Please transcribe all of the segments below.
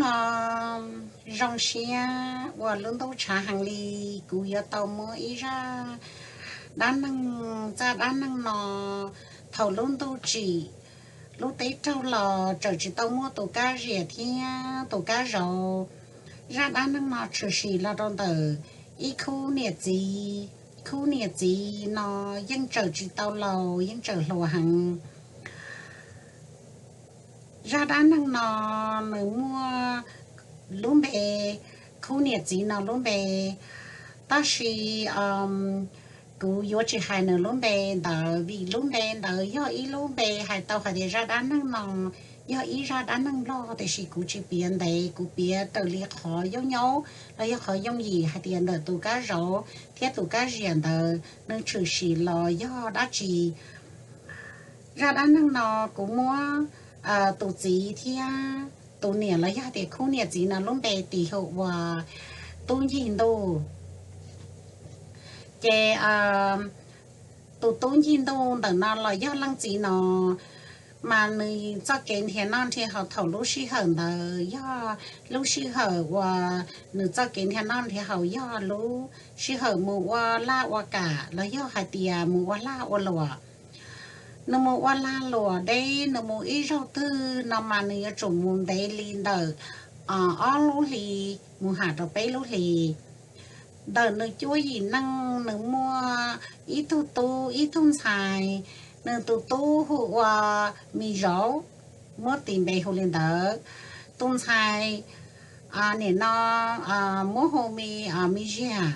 Nyob zoo siab uas lub ntuj tshav heev li, kuv yuav tau muab ib zaj dab neeg, zaj dab neeg no thaum lub ntuj tsim lub teb raug los tseem tsis tau muaj tus kab ziam thiab tus kab zauv. Zaj dab neeg no tshwm sim los rau ntawm ib khub niam txiv. Khub niam txiv no yeej tseem tsis tau laus, yeej tseem hluas heev. Zaj dab neeg no nws muaj lub npe, khub niam txiv no lub npe, tab sis kuv yuav tsis hais nws lub npe ntawd vim lub npe ntawd yog ib lub npe hais tau hais tias zaj dab neeg no yog ib zaj dab neeg Nplog, tiam sis kuv tsis piav ntev, kuv piav raws li qhov yooj nyaub los yog qhov yooj yim hais tias ntawm tus kab zauv thiab tus kab ziam ntawd nws tshwm sim los yog dab tsi. Zaj dab neeg no kuv muab tus txiv thiab tus niam los yog tias khub niam txiv no lub npe tis hu ua Tub Ncig Ntuj. Ces tus Tub Ncig Ntuj ntawm no los yog leej txiv no, mas nws txoj kev nrhiav noj nrhiav haus thaum lub sij hawm ntawd yog lub sij hawm uas nws txoj kev nrhiav noj nrhiav haus yog lub sij hawm mus ua laj ua kam los yog hais tias mus ua lag ua luam. Nws mus ua lag luam deb, nws mus ib zaug twg no mas nws yuav tsum mus ntev li ntawm ob lub hli mus ham rau peb lub hli. Ntawm nws cuab yim neej nws muaj ib tug tub ib tug ntxhais. Nws tus tub hu ua Me Zauv, muab tis npe hu li ntawd. Tus ntxhais nim no muab hu Me, Me Ziag.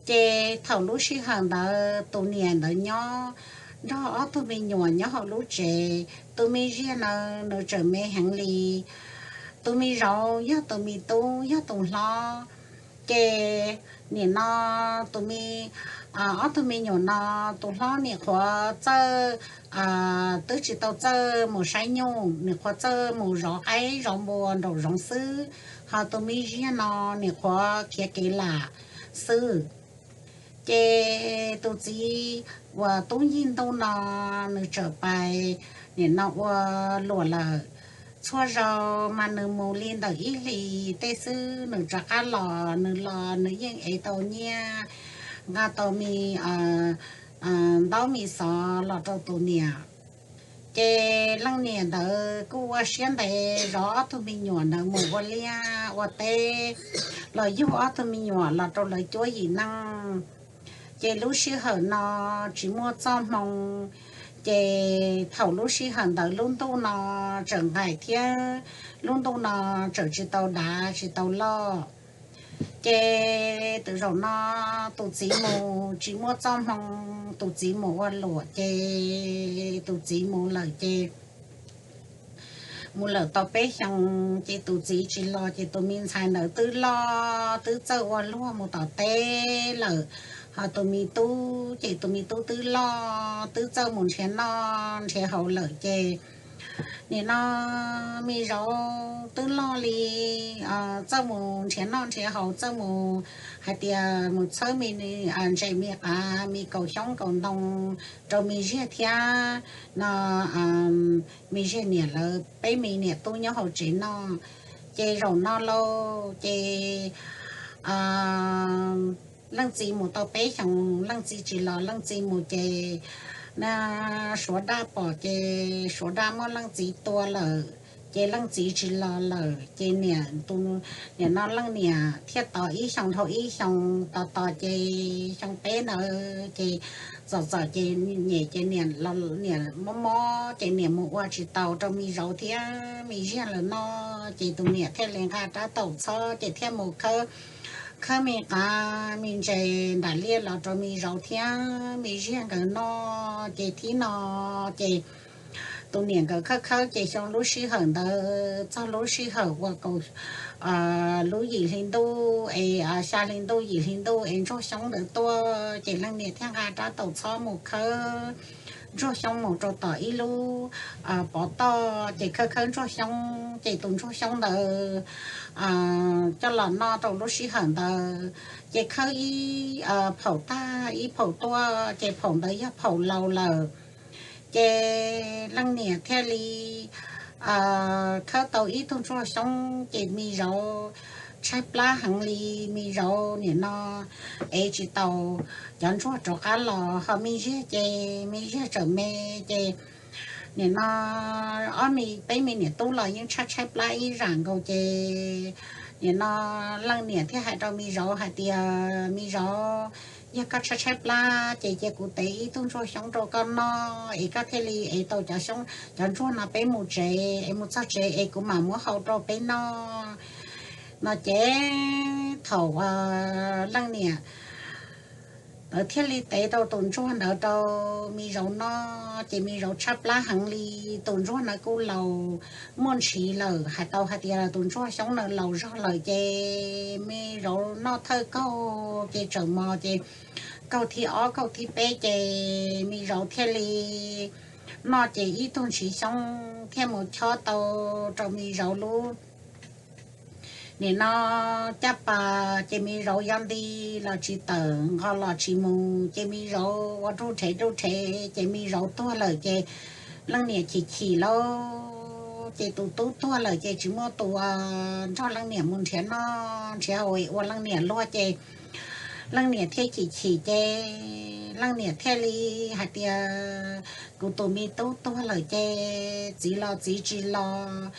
Ces thaum lub sij hawm ntawd tus niam ntawd nyob nrog ob tug me nyuam nyob hauv lub tsev. Tus Me Ziag na nws tseem me heev li. Tus Me Zauv yog tus me tub, yog tus hlob. Ces nim no tus me, ob tug me nyuam no, tus hlob nim qhuav txawj, twb tsis tau txawj mus saib nyuj, nim qhuav txawj mus zov qaib zov npua nraum zoov xwb, ho tus Me Ziag no nim qhuav khiav kev lam xwb. Ces tus txiv uas Tub Ncig Ntuj no nws txawm pais nim no ua luam lawm. Txhua zaus mas nws mus li ntawm ib hlis tej xwb nws rov qab los, nws los nws yeej ev tau nyiaj, nqa tau me ntaub me xov los rau tus niam. Ces leej niam ntawd kuj ua siab ntev zov ob tug me nyuam ntawd mus ua liaj ua teb los yug ob tug me nyuam los rau lawv cuab yim neej. Ces lub sij hawm no tsis muaj txoj hmoo, ces thaum lub sij hawm ntawd lub ntuj no tseem nqaim thiab lub ntuj no tseem tsis tau dav tsis tau loj. Ces tus zaum no tus txiv mus tsis muaj txoj hmoo, tus txiv mus ua luam ces tus txiv mus lawm ces mus lawm tau peb xyoos ces tus txiv tsis los ces tus me ntxhais ntawd twb loj twb txawj ua luag mus tom teb lawm. Ho tus me tub ces tus me tub twb loj twb txawj mus nrhiav noj nrhiav haus lawm ces nim no Me Zauv twb loj li, txawj mus nrhiav noj nrhiav haus, txawj mus hais tias mus txhawb me ntses me qav me kaus xyoob kaus ntoo rau Me Ziag thiab no, Me Ziag niam lawv peb me niam tub nyob hauv tsev noj. Ces zaum no lauj ces leej txiv mus tau peb xyoos leej txiv tsis los, leej txiv mus ces na Suav daj pom ces Suav daj muab leej txiv tua lawm ces leej txiv tsis los lawm ces niam, nim no leej niam thiaj tos ib xyoos dhau ib xyoos tos tos ces xyoo peb ntawd ces txom txom ces nyem ces niam, niam mob mob ces niam mus ua tsis taus rau Me Zauv thiab Me Ziag lawv noj ces tus niam thiaj li nqa rab taum txhob ces thiaj mus khawb, khawb me qav me ntses nram liaj los rau Me Zauv thiab Me Ziag nkawd noj ces thib no ces tus niam nkawd khawb khawb ces xyoo lub sij hawm ntawd txog lub sij hawm ua kaum lub yim hli ntuj es xya hli ntuj yim hli ntuj es ntsuag xyoob ntawd tuaj ces leej niam thiaj nqa rab taum txhob mus khawb ntsuag xyoob mus rau tom ib lub pov toj ces khawb khawb ntsuag xyoob ces tus ntsuag xyoob ntawd coj los noj rau lub sij hawm ntawd ces khawb ib phaum tag ib phaum tuaj ces phaum ntawd yog phaum laus lawm. Ces leej niam thiaj li khawb tau ib tug ntsuag xyoob ces me zauv tshaib plab heev li. Me zauv nim no ev tsis tau cov ntsuag rov qab los, ho me ziag ces me ziag tseem me ces nim no ob me peb me niam tub los yeej tshaib tshaib plab ib zam nkaus ces nim no leej niam thiaj hais rau me zauv hais tias, me zauv, yog koj tshaib tshaib plab ces cia kuv tev ib tug ntsuag xyoob rau koj noj es koj thiaj li ev tau cov xyoob, cov ntsuag no peb mus tsev es mus txog tsev es kuv mam muab hau rau peb noj no ces thaum leej niam lawv thiaj li tev tau tus ntsuag ntawd rau me zauv noj ces me zauv tshaib plab heev li. Tus ntsuag na kuj laus muaj ntshis lawm, hais tau hais tias tus ntsuag xyoob na laus zog lawm ces me zauv noj thawj kaug ces tseem mos ces kaug thib ob kaug thib peb ces me zauv thiaj li noj ces ib tug ntshis xyoob thiaj mus chob tau rau me zauv lub nim no caj pas ces me zauv yog nti los tsis tawm, nqos los tsis mus ces me zauv ua rub rhev rub rhev ces me zauv tuag lawm ces leej niam chim chim lauj. Ces tus tub tuag lawm ces tsis muaj tus nrog leej niam mus nrhiav noj nrhiav haus ua leej niam luag ces leej niam thiaj chim chim ces leej niam thiaj li hais tias, kuv tus me tub tuag lawm ces txiv los txiv tsis los,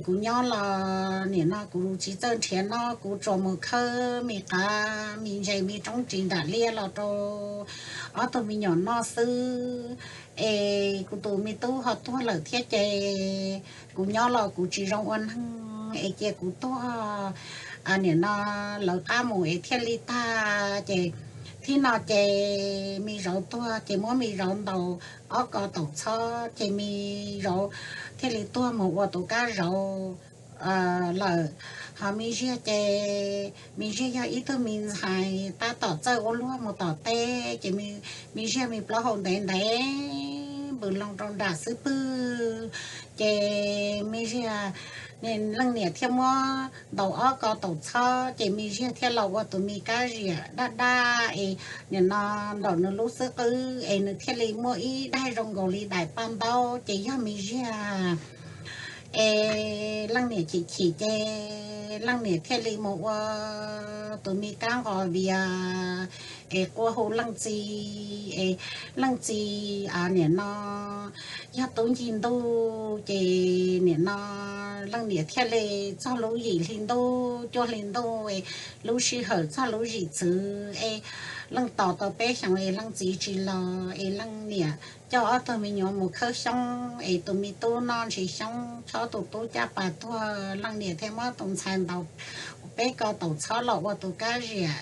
kuv nyob los nim no kuv tsis txawj nrhiav noj, kuv tsuas mus khawb me qav me ntses me roob ris nram liaj los rau ob tug me nyuam noj xwb. Es kuv tus me tub ho tuag lawm thiab ces kuv nyob los kuv tsis zoo ua neeg es cia kuv tuag nim no lawv qab mus es thiaj li tag. Ces thib no ces me zauv tuag ces muab me zauv ntaus ob ko taum txhob ces me zauv thiaj li tuag mus ua tus kab zauv lawm. Ho me ziag ces me ziag yog ib tug me ntxhais tab tom txawj ua luag mus tom teb ces me ziag me plaub hau ntev ntev npws loo rau nram xub pwg ces me ziag, leej niam thiaj muab ntaus ob ko taum txhob ces me ziag thiaj los ua tus me kab ziam daj daj es nim no ntaum nws lub xub qwb es nws thiaj li muaj ib daim zoo nkaus li daim paj ntaub ces yog me ziag. Es leej niam chim chim ces leej niam thiaj li mus ua tus me kab nqos vias es quaj hu leej txiv es leej txiv nim no yog tub ncig ntuj ces nim no leej niam thiaj li txog lub yim hli ntuj cuaj hli ntuj es lub sij hawm txog lub yim txwv es leej tos tau peb xyoos es leej txiv tsis los es leej niam coj ob tug me nyuam mus khawb xyoob es tus me tub noj ntsis xyoob chob tus tub caj pas tuag, leej niam thiaj muab tus ntxhais ntaus peb ko taum txhob los ua tus kab ziam.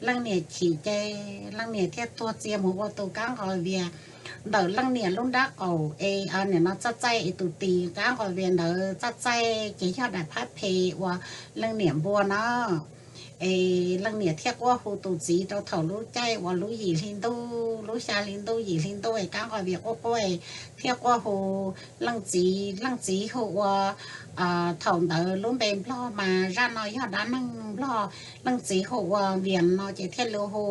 Leej niam chim ces leej niam thiaj tuag txia mus ua tus kab nqos vias ntawm leej niam lub nrab qaum es nim no txaj txaij es tus tis kab nqos vias ntawd txaj txaij ces yog daim phab phe uas leej niam npua no. Es leej niam thiaj quaj hu tus txiv rau thaum lub caij uas lub yim hli ntuj, lub xya hli ntuj yim hli ntuj es kab nqos vias quaj quaj thiaj quaj hu leej txiv, leej txiv hu ua, thaum ntawd lub npe Nplog mas zaj no yog dab neeg Nplog, leej txiv hu ua Vias no ces thiaj li hu,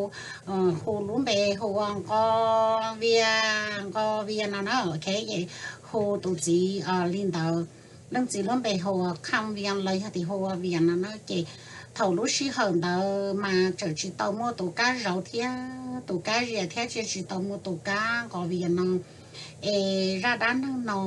hu lub npe hu ua Nqos Vias, Nqos Vias no na, ok, hu tus txiv li ntawd. Leej txiv lub npe hu ua Khaj Vias los yog tias hu ua Vias no na ces thaum lub sij hawm ntawd mas tseem tsis tau muaj tus kab zauv thiab tus kab ziam thiab tsis tau muaj tus kab nqos vias no. Es zaj dab neeg no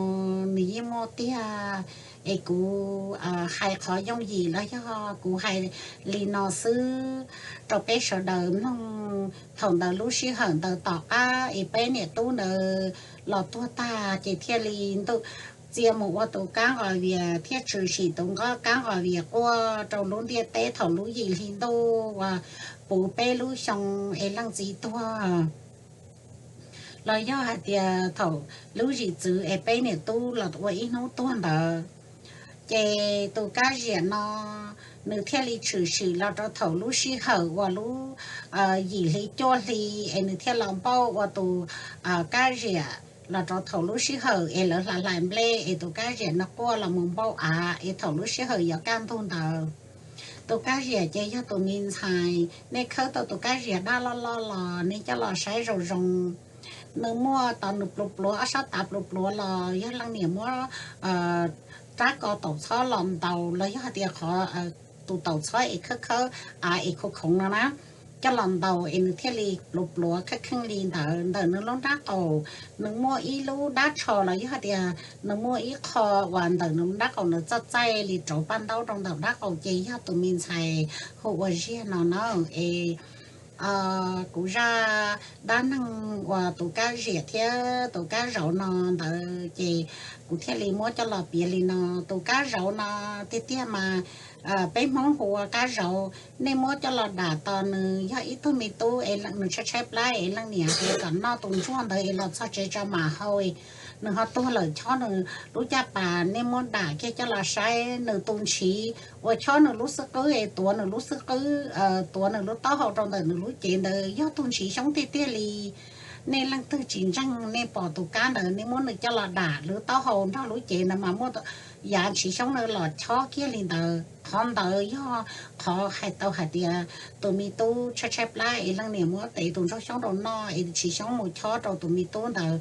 nws yeej muaj tiag, es kuv hais qhov yooj yim los yog kuv hais li no xwb rau peb sawv daws mloog. Thaum ntawd lub sij hawm ntawd tom qab es peb niam tub ntawd los tuag tag ces thiaj li txia mus ua tus kab nqos vias thiab tshwm sim tus kab nqos vias quaj rau lub ntiaj teb thaum lub yim hli ntuj uas puv peb lub xyoo es leej txiv tuag los yog hais tias thaum lub yim txwv es peb niam tub los ua ib hnub tuag ntawd. Ces tus kab ziam no nws thiaj li tshwm sim los rau thaum lub sij hawm uas lub yim hli cuaj hli es nws thiaj los npauj ua tus kab ziam los rau thaum lub sij hawm es lawv hlais hlais nplej es tus kab ziam no quaj los mus npauj av es thaum lub sij hawm yuav kaj ntug ntawd. Tus kab ziam ces yog tus me ntxhais, nej khawb tau tus kab ziam dab loj loj los nej coj los saib zoo zoo. Nws muaj tos nws pluav pluav ob sab tav pluav pluav los yog leej niam muab rab ko taum txhob los ntaus los yog hais tias qhov tus taum txhob es khawb khawb es khoov khoov no na, coj los ntaus es nws thiaj li pluav pluav kheej kheej li ntawd. Ntawm nws lub nrab qaum nws muaj ib lub dab tsho los yog hais tias nws muaj ib qho uas ntawm nws lub nrab qaum nws txoj txaij li rauv paj ntaub rau ntawm nrab qaum ces yog tus me ntxhais hu ua Ziag no na. Es kuv zaj dab neeg uas tus kab ziam thiab tus kab zauv no ntawd ces kuv thiaj li muab coj los piav li no. Tus kab zauv no tiag tiag mas peb Hmoob hu ua kab zauv. Nej muab coj los dam tos nws yog ib tug me tub es nws tshaib tshaib plab es leej niam hais kom noj tus ntsuag ntawd es los txog tsev tso mam haus, nws ho tuag lawm chob nws lub caj pas. Nej muab dam kiag coj los saib nws tus ntshiv uas chob nws lub xub qwb es tuav nws lub xub qwb, tuav nws lub taub hau rau ntawm nws lub cev ntawd yog tus ntshiv xyoob tiag tiag li. Nej leej twg tsis ntseeg nej pom tus kab ntawd nej muab nws coj los dam lub taub hau nrog lub cev ntawd mas muaj yav ntshiv xyoob na los chob kiag li ntawd. Qhov ntawd yog qhov hais tau hais tias tus me tub tshaib tshaib plab es leej niam muab tev tus ntsuag xyoob rau noj es ntshiv xyoob mus chob rau tus me tub ntawd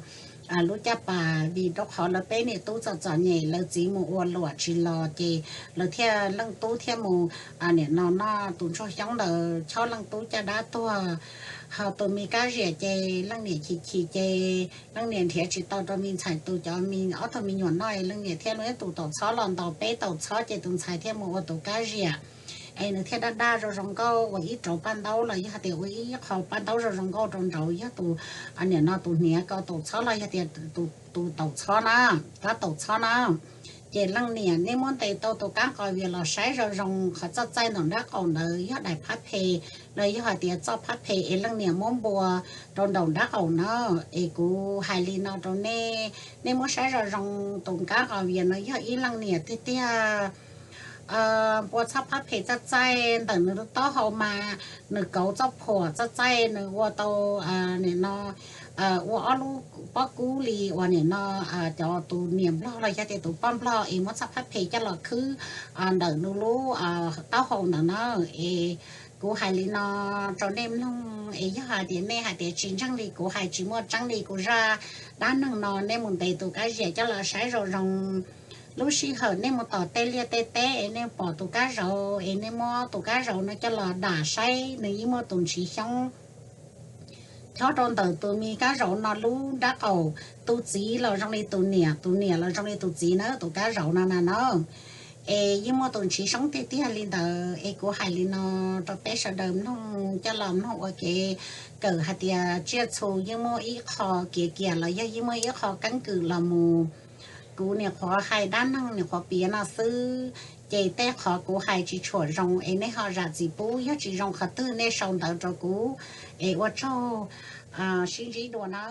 lub caj pas. Vim rau qhov lawv peb niam tub txom txom nyem lawv txiv mus ua luam tsis los ces lawv thiaj leej tub thiaj mus nim no noj tus ntsuag xyoob ntawd chob leej tub caj dab tuag. Ho tus me kab ziam ces leej niam chim chim ces leej niam nrhiav tsis tau rau me ntxhais tus cov me ob tug me nyuam noj es leej niam thiaj muab tus taum txhob los ntaus peb taum txhob ces tus ntxhais thiaj mus ua tus kab ziam. Es nws thiaj daj daj zoo zoo nkauj ua ib rauv paj ntaub los yog hais tias ua ib qho paj ntaub zoo zoo nkauj rau nraud yog tus nim no tus hniav ko taum txhob los yog tias tus taum txhob na, kab taum txhob na. Ces leej niam nej muab ntes tau tus kab qos vias los saib zoo zoo, qhov txoj txaij ntawm nrab qaum ntawd yog daim phab phem los yog hais tias txoj phab phem es leej niam muab npua rau nraum nrab qaum na. Es kuv hais li no rau nej, nej muab saib zoo zoo, tus kab qos vias no yog ib leej niam tiag tiag npua txoj phab phem txoj txaij ntawm nws lub taub hau mas nws kauv txoj phuam txoj txaij nws ua tau nim no ua ob lub pob kub li uas nim no cov tus niam nplog los yog tias tus poj nplog es muab txoj phab phem coj los khwb ntawm nws lub taub hau ntawd na. Es kuv hais li no rau nej mloog es yog hais tias nej hais tias tsis ntseeg li kuv hais tsis muaj tseeb li kuv zaj dab neeg no nej mus ntes tus kab ziam coj los saib zoo zoo. Lub sij hawm nej mus tom tej liaj tej teb es nej pom tus kab zauv es nej muab tus kab zauv no coj los dam saib nws yeej muaj tus ntshiv xyoob chob rau ntawm tus me kab zauv no lub nrab qaum. Tus txiv los zoo li tus niam, tus niam los zoo li tus txiv na, tus kab zauv no na no. Es yeej muaj tus ntshiv xyoob tiag tiag li ntawd es kuv hais li no rau peb sawv daws mloog coj los mloog ua kev kawm hais tias tsiaj txhu yeej muaj ib qho kiav kiam los yog yeej muaj ib qho keeb kwm los mus. Kuv nyuam qhuav hais dab neeg nyuam qhuav piav no xwb, ces tej qhov kuv hais tsis tshua zoo es nej ho zam txim pub, yog tsis zoo qhov twg nej sau ntawv rau kuv. Es ua tsaug, sib ntsib dua na.